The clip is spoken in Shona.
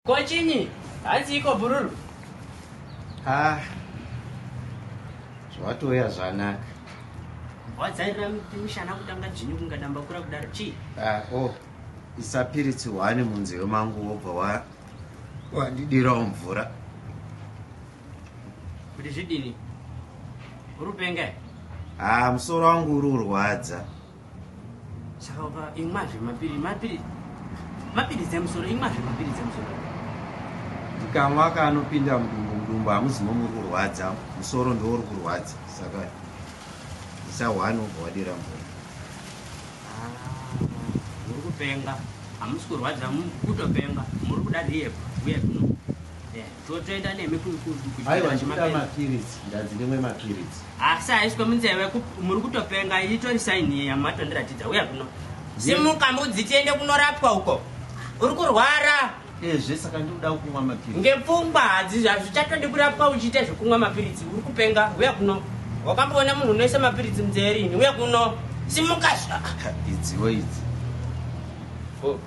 Ko chinyi? Hanzi iko bhururu. Ah. Zvatouya zvanaka. Wadzairira mishana kutanga dzvinyu kunga damba kura kudaro chii? Ah, oh. Isa piritsi hwani munzeve mangu wobva wa wandidirawo mvura. Kuti zvidini? Uri kupenga? Ah, musoro wangu uri kurwadza. Saka uka imwazve mapiri mapiri mapiritsi emusoro imwazve mapiritsi emusoro. Ndikamwa kanopinda mudumbu mudumbu hamuzimo muri kurwadza musoro ndiwo uri kurwadza saka isa one wobva wadira mvura. Ah, muri kupenga hamusi kurwadza kutopenga muri kuda rehab uye kuno. Totoenda nemi Aiwa ndikuda mapiritsi ndanzi ndimwe mapiritsi. Asi haiswe munzeve muri kutopenga itori saini yamatondiratidza uya kuno. Simuka mbudzi tiende kunorapwa uko. Uri kurwara. Ezve saka ndikuda kumwa mapiritsi. Ngepfungwa hadzi hazvichatodi kurapwa uchiita zvekumwa mapiritsi uri kupenga uya kuno. Wakamboona munhu unoisa mapiritsi munzeve rini uya kuno. Simuka. Idziwo idzi. Oh.